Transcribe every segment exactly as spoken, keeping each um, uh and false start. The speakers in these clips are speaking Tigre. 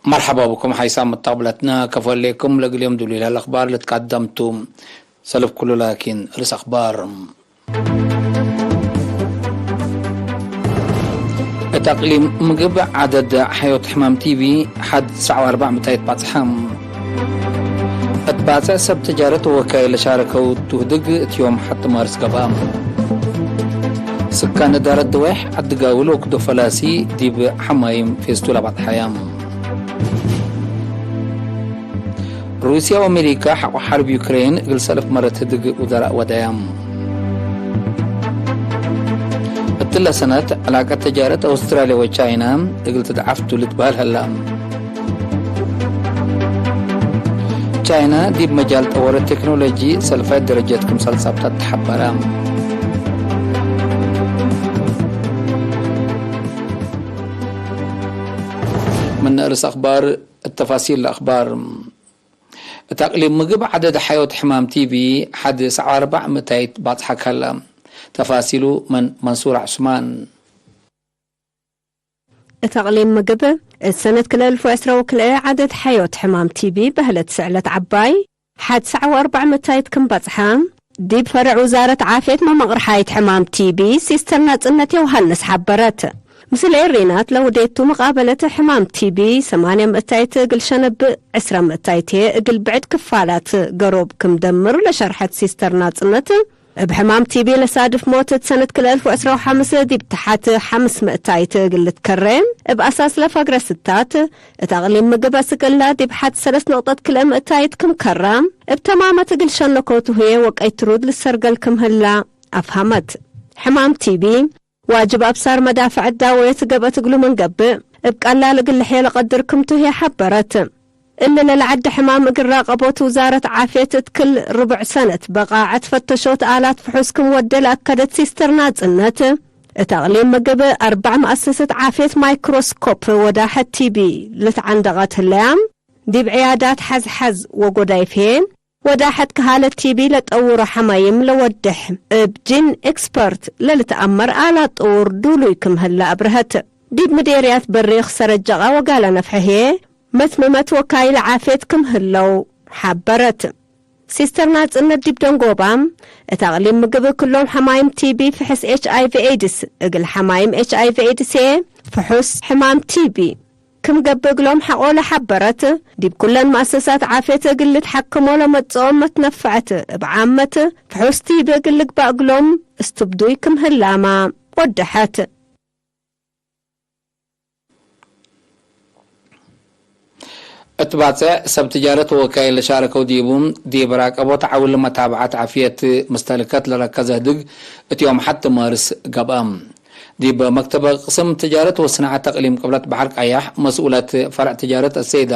መርሐባ ብኩም ሓይሳም መተቅብለትነ፣ ከፎ ሌኩም ለእግል ዮም ዱሉይ ለህለ አክባር ልትቀደም ቱ። ሰልፍ ኩሉ ላኪን፣ ርእስ አክባር። እት አቅሊም ምግብ ዐደድ ሐዮት ሕማም ቲቢ ሐድ ሰዕ ወአርበዕ ምእታይት ባጽሐ። እት ባጽዕ ሰብ ትጃረት ወወካይል ለሻረከው ቱ ህድግ እት ዮም ሐድ ማርስ ገብአ። ስካን እዳረት ደዋይሕ ዐዲ ጋውል ወክዶ ፈላሲ ዲብ ሐማይም ፌስቱል አባጥሐያ። ሩስያ ወአሜሪካ ሐቆ ሐርብ ዩክሬን እግል ሰለፍ መረት ህድግ ውዘራእ ወደያ። እትለ ሰነት ዕላቀት ተጃረት አውስትራልያ ወቻይና እግል ትድዓፍ ቱ ልትበህል ሀላ። ቻይና ዲብ መጃል ጠወረት ቴክኖሎጂ ሰልፋይት ደረጀት ክምሰል ጸብጠት ተሐበረ። ምን ርእስ አክባር እት ተፋሲል ለአክባር። እት አቅሊም ምግብ ዐደድ ሐዮት ሕማም ቲቢ ሐድ ሰዕ ወአርበዕ ምእታይት ባጽሐ ከለ። ተፋሲሉ ምን መንሱር ዑስማን። እት አቅሊም ምግብ፣ እት ሰነት ክልኤ አልፍ ወዕስራ ወክልኤ ዐደድ ሐዮት ሕማም ቲቢ በህለት ስዕለት ዐባይ፣ ሐድ ሰዕ ወአርበዕ ምእታይት ክም በጽሐ፣ ዲብ ፈርዕ ውዛረት ዓፍየት መመቅርሓይት ሕማም ቲቢ ሲስተር ናጽነት ዮሃንስ ሐበረት። ምስል ኤሪናት ለወዴቱ መቃበለት ሕማም ቲቢ ሰማንየ ምእታይት እግል ሸነብ፣ ዕስራ ምእታይት ህዬ እግል ብዕድ ክፋላት ገሮብ ክም ደምር ለሸርሐት ሲስተር ናጽነት፣ እብ ሕማም ቲቢ ለሳድፍ ሞት እት ሰነት ክልኤ አልፍ ወዕስራ ወሐምስ ዲብ ተሐት ሐምስ ምእታይት እግል ልትከሬ፣ እብ አሳስ ለፈግረ ስታት፣ እት አቅሊም ምግብ አስክ እላ ዲብ ሐድ ሰለስ ነቅጠት ክልኤ ምእታይት ክም ከራ፣ እብ ተማመት እግል ሸነኮቱ ህዬ ወቀይ ትሩድ ልሰርገል ክም ህላ አፍሀመት። ሕማም ቲቢ፣ ዋጅብ አብሳር መዳፍዐት ዳወየት ገብአት እግሉ ምን ገብእ፣ እብ ቀላል እግል ልሕየ ለቀድር ክምቱ ህዬ ሐበረት። እሊ ለለዐደ ሕማም እግል ራቀቦት ውዛረት ዓፍየት እት ክል ርቡዕ ሰነት በቃዐት ፈተሾት አላት ፍሑስ ክም ወዴ ለአከደት ሲስተር ናጽነት፣ እት አቅሊም ምግብ አርበዕ መአሰሰት ዓፍየት ማይክሮስኮፕ ወዳሐት ቲቢ ልትዐንደቀት ህለያ፣ ዲብ ዕያዳት ሐዝሐዝ ወጎዳይፍ ህዬ ወዳሐት ከሃለት ቲቢ ለጠውሮ ሐማይም ለወድሕ እብ ጂን ኤክስፐርት ለልትአመር አላት ጥውር ዱሉይ ክም ህለ አብርሀት። ዲብ ምዴርያት በሪክ ሰረጀቃ ወጋለ ነፍሐ ህዬ መትምመት ወካይል ዓፍየት ክም ህለው ሐበረት። ሲስተር ናጽነት ዲብ ደንጎባ፣ እት አቅሊም ምግብ ክሎም ሐማይም ቲቢ ፍሕስ ኤች አይ ቪ ኤድስ፣ እግል ሐማይም ኤች አይ ቪ ኤድስ ህዬ ፍሑስ ሕማም ቲቢ ክም ገብእ እግሎም ሐቆ ለሐበረት፣ ዲብ ኩለን መአሰሳት ዓፍየት እግል ልትሐክሞ ለመጽኦም መትነፈዐት እብ ዓመት ፍሑስ ቲቢ እግል ልግባእ እግሎም እስትብዱይ ክም ህላማ ወደሐት። እት ባጽዕ ሰብ ትጃረት ወወካይል ለሻረከው ዲቡ፣ ዲብ ራቀቦት ዐውል መታብዐት ዓፍየት ምስተልከት ለረከዘ ህድግ እት ዮም ሐድ ማርስ ገብአ። ዲብ መክተብ ቅስም ትጃረት ወስናዐት አቅሊም ቅብለት በሐር ቀያሕ መስኡለት ፈርዕ ትጃረት አሰይዳ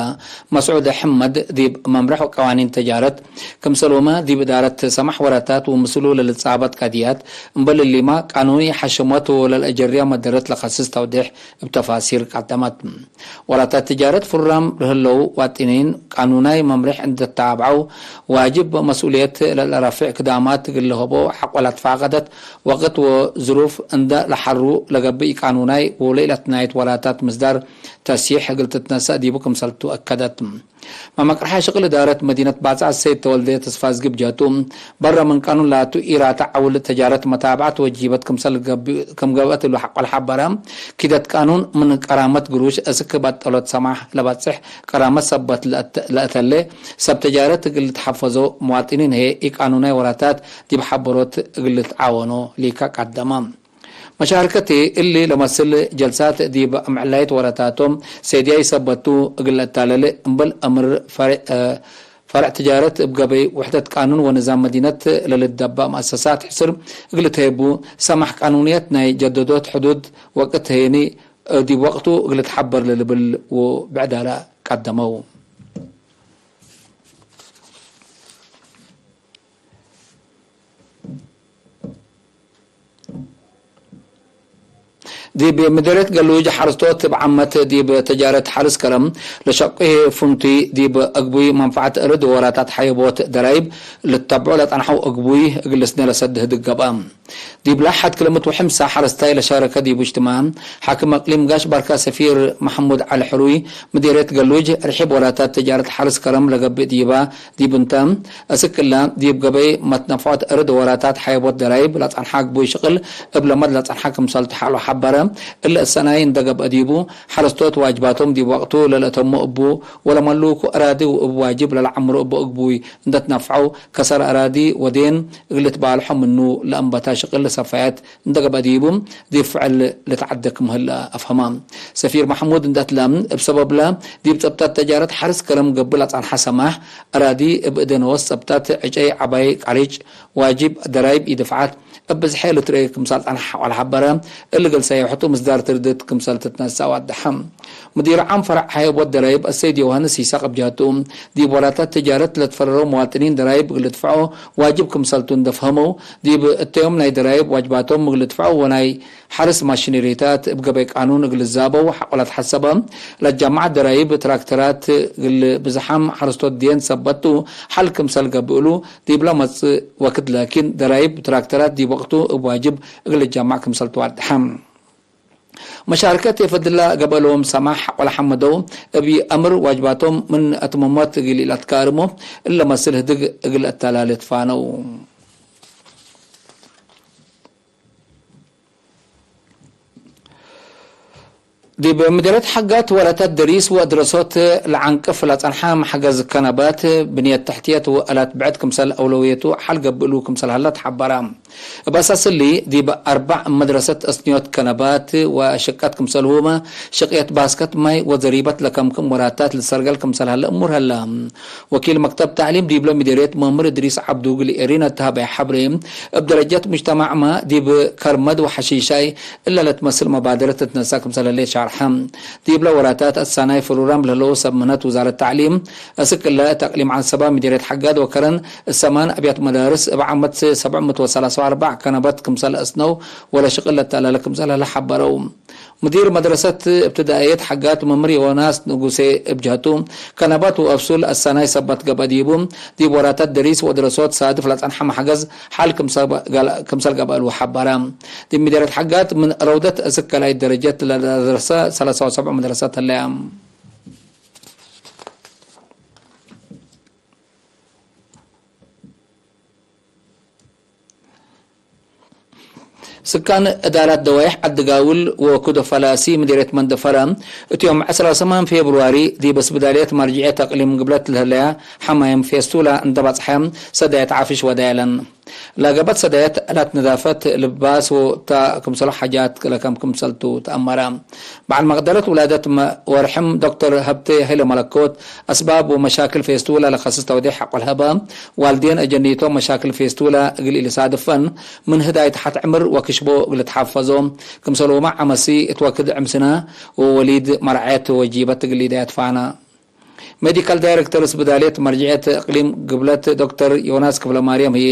መስዑድ ሕመድ ዲብ መምርሕ ወቀዋኒን ትጃረት ክምሰልሁመ ዲብ እዳረት ሰማሕ ወራታት ወምስሉ ለልትጻበጥ ቀድያት እምበል እሊማ ቃኑኒ ሐሽመት ወለልአጀርያ መደረት ለከስስ ተውዴሕ እብ ተፋሲር ቀደመት። ወራታት ትጃረት ፍራም ለህለው ዋጢኒን ቃኑናይ መምርሕ እንደ ተታብዐው ዋጅብ መስኡልየት ለለረፍዕ ክዳማት እግል ለሀቦ ሐቆ ለትፋቀደት ወቅት ወዝሩፍ እንደ ለሐሩ ለገብእ ኢቃኑናይ ወለኢለትናይት ወራታት ምስዳር ተስይሕ እግል ትትነሰእ ዲቡ ክምሰልቱ አከደት። መመቅርሐ ሽቅል እዳረት መዲነት ባጽዕ ሰይድ ተወልደ ተስፋዝጊ ብጀቱ፣ በረ ምን ቃኑን ላቱ ኢራተ ዐውል ተጃረት መታብዐት ወጂበት ክምሰል ገብእ፣ ክም ገብአት እሉ ሐቆ ለሐበረ፣ ኪደት ቃኑን ምን ቀራመት ግሩሽ እስክ በጠሎት ሰማሕ ለበጽሕ ቀራመት ሰበት ለእተ-፣ ለእተሌ ሰብ ተጃረት እግል ልትሐፈዞ፣ መዋጥኒን ህዬ ኢቃኑናይ ወራታት ዲብ ሐበሮት እግል ልትዓወኖ ሊከ ቀደመ። መሻርከቲ እሊ ለመስል ጀልሳት ዲብ አምዕላይት ወረታቶም ሴድያይ ሰበቱ እግል ለአታለለ እምበል አምር ፈሬዕ፣ እ፣ ፈርዕ ትጃረት እብ ገበይ ውሕደት ቃኑን ወንዛም መዲነት ለልትደባእ መአሰሳት ሕስር እግል ትሄቡ፣ ሰማሕ ቃኑንየት ናይ ጀደዶት ሕዱድ ወቅት ህየኒ ዲብ ወቅቱ እግል ልትሐበር ለልብል ወብዕዳለ ቀደመው። ዲብ ምደርየት ገሉጅ ሐርስቶት እብ ዓመት ዲብ ተጃረት ሐርስ ከረም ለሸቁ ፍንቱይ ዲብ አግቡይ መንፈዐት እርድ ወራታት ሐየቦት ደራይብ ልተብዑ ለጸንሐው አግቡይ እግል ልስነ ለሰድህ ድገባ። ዲብላ ሐድ ክለ ምእት ወሐምሳ ሐረስታይ ለሻረከ ዲቡ እጅትማዕ፣ ሓክም አቅሊም ጋሽ ባርካ ሰፊር መሐሙድ ዐሊ ሕሩይ፣ ምዴርየት ገሉጅ፣ ርሒብ ወላታት ተጃረት ሐርስ ከረም ለገብእ ዲባ ዲብ እንተ፣ አስክ እለ፣ ዲብ ገበይ መትነፍዖት እርድ ወላታት ሐየቦት ደራይብ ለጸንሐ ግቡይ ሽቅል እብ ለመድ ለጸንሐ ክምሰል ተሐሎ ሐበረ። እለ እሰናይ እንደ ገብአ ዲቡ፣ ሐረስቶት ዋጅባቶም ዲብ ወቅቱ ለልአተሙ እቡ ወለመሉኩ አራዲ ወእብ ዋጅብ ለለዐምሩ እቡ እግቡይ እንደ ትነፍዐው፣ ከሰር አራዲ ወዴን እግል ልትባልሖ ምኑ ለአንበታ ሽቅል ሰፋየት እንደ ገብአ ዲቡ፣ ዲብ ፍዕል ልትዐደክ ምህለ አፍሀማ። ሰፊር መሕሙድ እንደ እትለ፣ እብ ሰበብለ ዲብ ጸብጠት ተጃረት ሐርስ ከረም ገብእ ለጸንሐ ሰማሕ አራዲ እብ እደ ኖስ ጸብጠት ዕጨይ ዐባይ ቃሪጭ ዋጅብ ደራይብ ኢድፍዓት እብ ብዝሐ ልትረኤ ክምሰል ጸንሐ ወለሐበረ፣ እሊ እግል ሰያሕቱ ምስዳር ትርድት ክምሰል ትትነሰእ አወደሐ። ሙዲር ዓም ፈረዕ ሐየቦት ደራይብ አሰይድ ዮሐንስ ይሳቅ እብ ጀህቱ፣ ዲብ ወላታት ተጃረት ለትፈረረው መዋጥኒን ደራይብ እግል ልድፍዖ ዋጅብ ክምሰልቱ እንደ ፈሀመው፣ ዲብ እተዮም ናይ ደራይብ ዋጅባቶም እግል ልድፍዖ ወናይ ሐርስ ማሽነሪታት እብ ገበይ ቃኑን እግል ልዛበው ሐቆ ለትሐሰበ፣ ለጃምዐት ደራይብ ትራክተራት እግል ብዝሓም ሐረስቶት ዴን ሰበት ቱ ሐል ክምሰል ገብእ እሉ፣ ዲብለ መጽእ ወክድ ላኪን ደራይብ ትራክተራት ዲብ ወቅቱ እብ ዋጅብ እግል ልጃማዕ ክምሰል ትዋድሐ። መሻርከት የፈድላ ገብአሎም ሰማሕ ወለሐመደው እብ አምር ዋጅባቶም ምን አትመሞት እግል ኢለትካርሞ እለ መስል ህድግ እግል አተላሌ ትፋነው። ዲብ ምድረት ሐጋት ወረተት ድሪስ ወእድረሶት ለዐንቅፍ ለጸንሐ መሕገዝ ከነባት ብንየት ተሕትየት ወአላት ብዕድ ክምሰል አውለውየቱ ሐል ገብእሉ ክምሰል ሀለ ተሐበረ። እብ አሳስ እሊ፣ ዲብ አርበዕ መድረሰት አስንዮት ከነባት ወሽቀት ክምሰልሁመ፣ ሽቅየት ባስከት ማይ ወዘሪበት ለከምክም ወራታት ልሰርገል ክምሰል ሀለ እሙር ሀለ። ወኪል መክተብ ተዕሊም ዲብለ ምዴርየት መምህር እድሪስ ዐብዱ እግል ኤሪና ተሀበየ ሐብሬ፣ እብ ደረጀት ሙጅተማዕመ ዲብ ከርመድ ወሐሺሻይ እለ ለትመስል መባደረት ትትነሳ ክምሰል ህሌት ሻርሐ። ዲብለ ወራታት አሳናይ ፍሩራም ለህለው ሰብ ምህነት ውዛረት ተዕሊም፣ አስክ እለ እት አቅሊም ዐንሰባ ምዴርየት ሐጋድ ወከረን ሰማን አብያት መዳርስ እብ ዓመት ሰብዕ ምእት ወሰላሳ ወአርበዕ ከነበት ክምሰል አስነው ወለሽቅል ለተአለለ ክምሰል ህለ ሐበረው። ሙዲር መድረሰት እብትዳእየት ሐጋት መምህር ዮናስ ንጉሴ እብ ጀህቱ፣ ከነባት ወአፍሱል አሳናይ ሰበት ገብአ ዲቡ፣ ዲብ ወራታት ደሪስ ወድረሶት ሳድፍ ለጸንሐ መሕገዝ ሐል ክምሰል ገብአሉ ሐበረ። ዲብ ምዴርየት ሐጋት ምን ረውደት እስክ ካልኣይት ደረጀት ለደርሰ ሰላሳ ወሰብዕ መድረሰት ህለያ። ስካን እዳራት ደዋይሕ ዐዲ ጋውል ወኩዶ ፈላሲ ምዴርየት መንደፈረ፣ እት ዮም ዕስራ ሰማን ፌብርዋሪ ዲብ እስብዳልየት መርጅዕየት አቅሊም ግብለት ለህለያ ሐማይም ፌስቱላ እንደ በጽሐ ሰዳየት ዓፍሽ ወዳየለን። ላገበት ሰዳየት አላት ነዳፈት ልባስ ወእታ ክምሰሎ ሓጃት ለከም ክምሰልቱ ተአመረ። በዐል መቅደረት ውላደት መ-፣ ወርሕም ዶክተር ሀብቴ ሀይለ መለኮት፣ አስባብ ወመሻክል ፌስቱላ ለከስስ ተውዴሕ ሐቆ ለሀበ፣ ዋልዴን አጀኒቶም መሻክል ፌስቱላ እግል ኢልሳድፈን፣ ምን ህዳይ ተሐት ዕምር ወክሽቦ እግል ልትሐፈዞ፣ ክምሰልሁመ ዐመሲ እት ወክድ ዕምስና ወወሊድ መርዐየት ወጂበት እግል ኢዳየት ፋና። ሜዲካል ዳይሬክተር እስብዳልየት መርጅዕየት እቅሊም ግብለት ዶክተር ዮናስ ክፍለማርያም ህዬ፣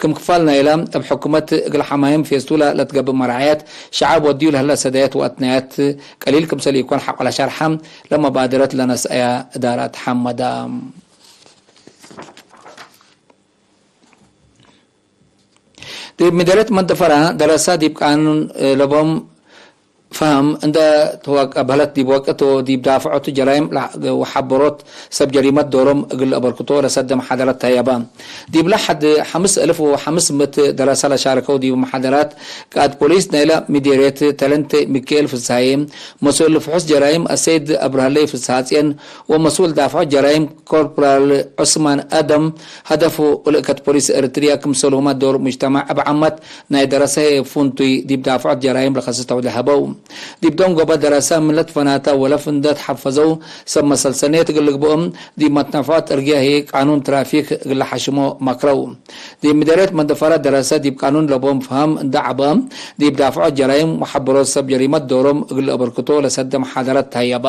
ክም ክፋል ናይላ እብ ሕኩመት እግል ሐማይም ፌስቱላ ለትገብእ መርዐየት ሸዐብ ወድዩ ለህለ ሰዳየት ወአትናያት ቀሊል ክምሰል ኢኮን ሐቆ ለሸርሐ፣ ለመባደረት ለነስአያ እዳራት ሐመዳ። ዲብ ምደረት መንደፈራ ደረሳ ዲብ ቃኑን ለቦም ፈሀም እንደ ተወቀበለት ዲብ ወቅት ወዲብ ዳፍዖቱ ጀራይም ወሐበሮት ሰብ ጀሪመት ዶሮም እግል ለአበርክቶ ለሰደ መሓደረት ተህየበ። ዲብለ ሐድ ሐምስ እልፍ ወሐምስ ምእት ደረሳ ለሻረከው ዲብ መሓደራት ቃእድ ፖሊስ ናይለ ምዴርየት ተለንት ሚካኤል ፍስሃዬ፣ መስኡል ፍሑስ ጀራይም አሰይድ አብርሃለይ ፍስሃጽየን ወመስኡል ዳፍዖት ጀራይም ኮርፖራል ዑስማን አደም፣ ሀደፍ ወልእከት ፖሊስ ኤረትርያ ክምሰልሁመ ዶር ሙጅተማዕ እብ ዓመት ናይ ደረሰ ፉንቱይ ዲብ ዳፍዖት ጀራይም ለከስስ ተውደ ሀበው። ዲብ ደንጎበ ደረሰ ምን ለትፈናተ ወለፍ እንደ ተሐፈዘው ሰብ መሰልሰልየት እግል ልግብኦም፣ ዲብ መትነፍዖት እርግያ ህዬ ቃኑን ትራፊክ እግል ለሐሽሞ መክረው። ዲብ ምደርየት መንደፈረ ደረሰ ዲብ ቃኑን ለቦም ፍሀም እንደ ዐበ፣ ዲብ ዳፍዖት ጀራይም ወሐበሮት ሰብ ጀሪመት ዶሮም እግል ለአበርክቶ ለሰደ መሓደረት ተህየበ።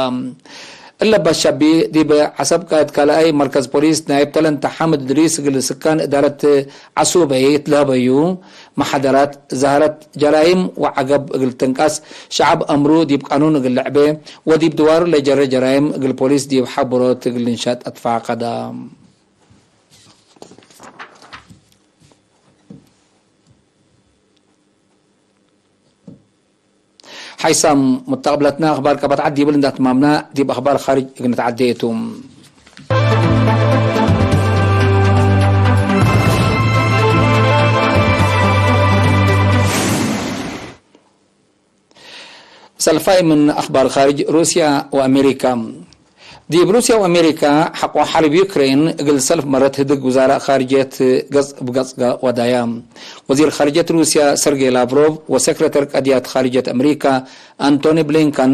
እለ በሸቢ፣ ዲብ ዐሰብ ቃእድ ካልኣይ መርከዝ ፖሊስ ናይብ ተለንተ ሓምድ እድሪስ እግል ስካን እዳረት ዐሱበይት ለሀበዩ መሓደራት፣ ዛህረት ጀራይም ወዐገብ እግል ትንቀስ፣ ሸዐብ አምሩ ዲብ ቃኑን እግል ልዕቤ ወዲብ ድዋሩ ለጀረ ጀራይም እግል ፖሊስ ዲብ ሐብሮት እግል ልንሸጥ አትፋቀደ። ሓይሳም ሙተቅብለትና አኽባር ቀበት ዐድ ዲብል እንዳ ትማምና፣ ዲብ አኽባር ካርጅ እግል ንትዓዴ ቱ። ሰልፋይ ምን አኽባር ካርጅ ሩስያ ወአሜሪካ። ዲብ ሩስያ ወአሜሪካ ሐቆ ሐርብ ዩክሬን እግል ሰልፍ መረት ህድግ ውዛራእ ካርጅየት ገጽ እብ ገጽ ወዳያ። ወዚር ካርጅየት ሩስያ ሰርጌይ ላቭሮቭ ወሴክሬተር ቀድያት ካርጅየት አሜሪካ አንቶኒ ብሊንከን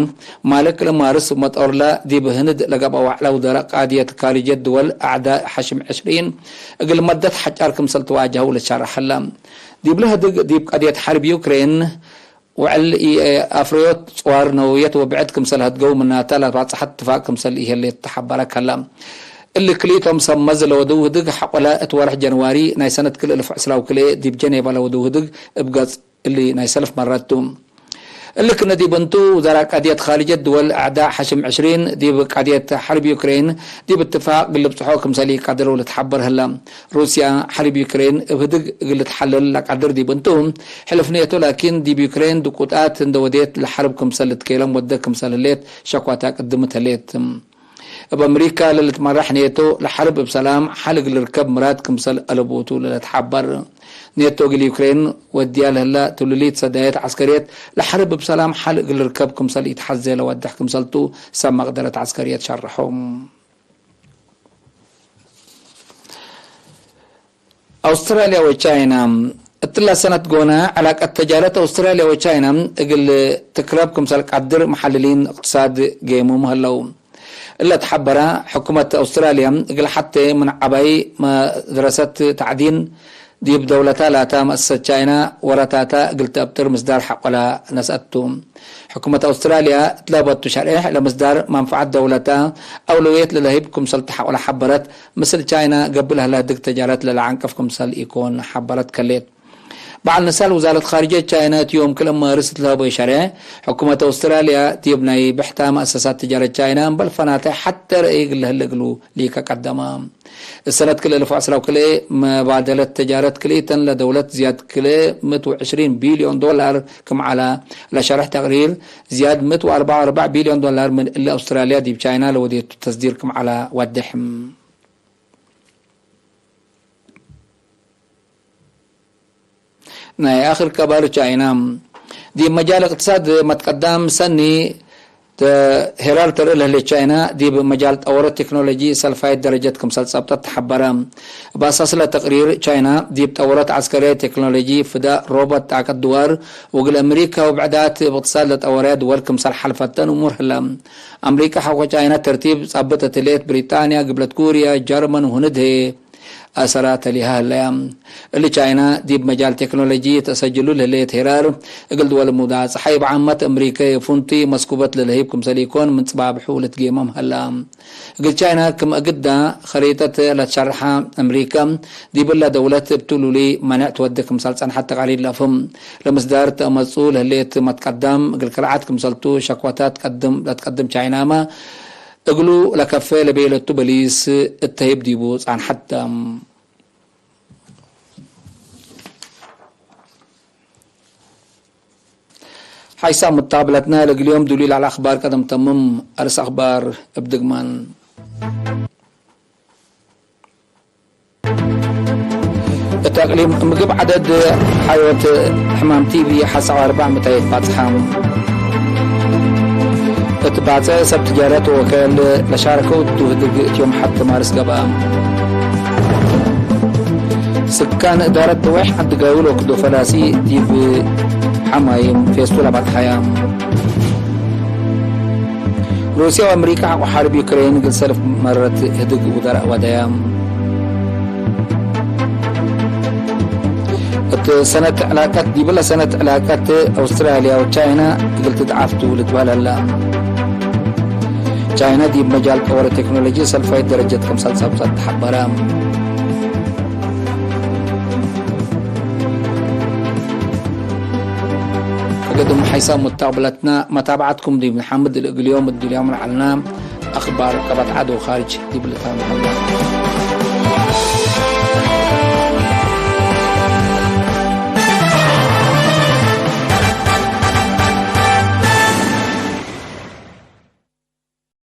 ማልክ ለማርስ መጦርላ ዲብ ህንድ ለገብአ ዋዕላ ውዛራእ ቀድያት ካርጅየት ድወል አዕዳእ ሐሽም ዕሽሪን እግል መደት ሐጫር ክምሰል ተዋጀሀው ለትሸረሕ ሀላ። ዲብለ ህድግ ዲብ ቀድየት ሐርብ ዩክሬን ውዕል ኢአፍረዮት ጽዋር ነውየት ወብዕድ ክምሰል ሀድገው ምናተ ለባጽሐት ትፋቅ ክምሰል ኢህሌት ተሐበረ ከላ። እሊ ክልኢቶም ሰብ መዝ ለወደው ህድግ ሐቆለ እት ወርሕ ጀንዋሪ ናይ ሰነት ክልኤ እልፍ ዕስራ ወክልኤ ዲብ ጀኔቫ ለወደው ህድግ እብ ገጽ እሊ ናይ ሰልፍ መረት ቱ። እሊ ክነ ዲብ እንቱ፣ ውዘራእ ቀድየት ካርጅየት ድወል አዕዳእ ሐሽም ዕሽሪን ዲብ ቀድየት ሐርብ ዩክሬን ዲብ እትፋቅ እግል ልብጽሖ ክምሰል ኢቀድረው ልትሐበር ህለ። ሩስያ ሐርብ ዩክሬን እብ ህድግ እግል ልትሐልል ለቀድር ዲብ እንቱ፣ ሕልፍ ኔቶ ላኪን ዲብ ዩክሬን ድቁጣት እንደ ወዴት ለሐርብ ክምሰል ልትኬለም ወደ ክምሰል ህሌት ሸኳታ ቅድምት ህሌት። እብ አምሪካ ለልትመራሕ ኔቶ ለሐርብ እብ ሰላም ሐል እግል ልርከብ ምራድ ክምሰል አለቡቱ ለልትሐበር። ኔቶ እግል ዩክሬን ወድያ ለህላ ትሉሊት ሰዳየት ዐስከርየት ለሐርብ እብ ሰላም ሐል እግል ልርከብ ክምሰል ኢተሐዜ ለወድሕ ክምሰልቱ ሰብ መቅደረት ዐስከርየት ሸርሖም። አውስትራልያ ወቻይና። እትላ ሰነት ጎነ፣ ዕላቀት ተጃረት አውስትራልያ ወቻይና እግል ትክረብ ክምሰል ቀድር መሐልሊን እቅትሳድ ጌሙም ህለው። እለ ተሐበረ፣ ሕኩመት አውስትራልያ እግል ሐቴ ምን ዐባይ መድረሰት ተዕዲን ዲብ ደውለታ ላታ መአሰሰት ቻይና ወረታታ እግል ተአብጥር ምስዳር ሐቆላ ነስአት ቱ። ሕኩመት አውስትራልያ እት ለህበቱ ሸሬሕ ለምስዳር መንፈዐት ደውለታ አውለውየት ለለህይብ ክምሰል ተሐቆለ ሐበረት፣ ምስል ቻይና ገብእ ለህለ ህድግ ተጃረት ለለዐንቅፍ ክምሰል ኢኮን ሐበረት ከሌት። በዐል ንሳል ውዛረት ካርጅየት ቻይና እት ዮም ክልኤ ማርስ እት ለሀበዩ ሸሬሕ፣ ሕኩመት አውስትራልያ ዲብ ናይ ብሕታ መአሰሳት ትጃረት ቻይና እምበል ፈናተ ሐቴ ረአይ እግል ለህለ እግሉ ሊከ ቀደመ። እሰነት ክልኤ እልፍ ወዐስራ ወክልኤ መባደለት ተጃረት ክልኢተን ለደውለት ዝያድ ክልኤ ምእት ወዕሽሪን ቢልዮን ዶላር ክም ዐለ ለሸርሕ ተቅሪር፣ ዝያድ ምእት ወአርበዕ ወአርበዕ ቢልዮን ዶላር ምን እሊ አውስትራልያ ዲብ ቻይና ለወዴቱ ተስዲር ክም ዐለ ወዴሕ። ናይ አክር ከባል ቻይና። ዲብ መጃል እቅትሳድ መትቀዳም ሰኒ ተ-፣ ሄራር ተርኢ ለህሌት ቻይና፣ ዲብ መጃል ጠወረት ቴክኖሎጂ ሰልፋይት ደረጀት ክምሰል ጸብጠት ተሐበረ። እብ አሳስለ ተቅሪር፣ ቻይና ዲብ ጠወረት ዐስከርያይት ቴክኖሎጂ፣ ፍዳእ፣ ሮቦት፣ ጣቀት ድዋር፣ ወእግል አሜሪካ ወብዕዳት እብ እቅትሳድ ለጠወረያ ድወል ክምሰል ሐልፈተን እሙር ህለ። አሜሪካ ሐቆ ቻይና ተርቲብ ጸብጠት ህሌት፣ ብሪጣንያ፣ ግብለት ኩርያ፣ ጀርመን ወህንድ ህዬ፣ አሰራ ተሊሃ ህለያ። እሊ ቻይና ዲብ መጃል ቴክኖሎጂ ተሰጅሉ ለህሌት ሄራር፣ እግል ድወል ሙዳጸሓይ እብ ዓመት አምሪከ የፉንቲ መስኩበት ለለህይብ ክምሰል ኢኮን ምን ጽባብሑ ልትጌመም ሀላ። እግል ቻይና ክም እግዳ ኸሪጠት ለትሸርሐ አምሪከ፣ ዲብለ ደውለት እብ ትሉሊ መኔዕ ትወዴ ክምሰል ጸንሐት ተቃሪር ለአፍህም። ለምስዳር ተአመጹ ለህሌት መትቀዳም እግል ከልዓት ክምሰልቱ ሸክወታት ትቀድም፣ ለትቀድም ቻይናመ፣ እግሉ ለከፌ ለቤለቱ በሊስ እተህይብ ዲቡ ጻንሐት ተ። ሓይሳም ሙታብለትና ለእግል ዮም ዱሉይ ለዐለ አኽባር ቀደም ተምም። አርስ አኽባር እብ ድግማን። እት አቅሊም ምግብ ዐደድ ሐዮት ሕማም ቲቢ ሐሰ አርበዕ ምእት ባጽሓ። እት ባጽዕ ሰብ ትጃረት ወወከል ለሻረከው ቱ ህድግ እት ዮም ሐድ ማርስ ገብአ። ስካን እዳረት ደዋይሕ ዐዲ ጋውል ወክዶ ፈላሲ ዲብ ሐማይም ፌስቱል አባድሐያ። ሩስያ ወአምሪካ ሐቆ ሐርብ ዩክሬን እግል ሰልፍ መረት ህድግ ውደራእ ወደያ። እት ሰነት ዕላቀት፣ ዲብለ ሰነት ዕላቀት አውስትራልያ ወቻይና እግል ትድዓፍ ቱ ልትበህል ሀላ። ቻይና ዲብ መጃል ጠወረ ቴክኖሎጂ ሰልፋይት ደረጀት ክምሰል ጸብጠት ተሐበረ። ከገድም ሓይሳም ሙታቅብለትና መታብዓትኩም ዲብ ንሓምድ፣ ለእግል ዮም እድልያም ለዐልና አኽባር ቀበት ዐድ ወኻርጅ ዲብ ልታምሐላ።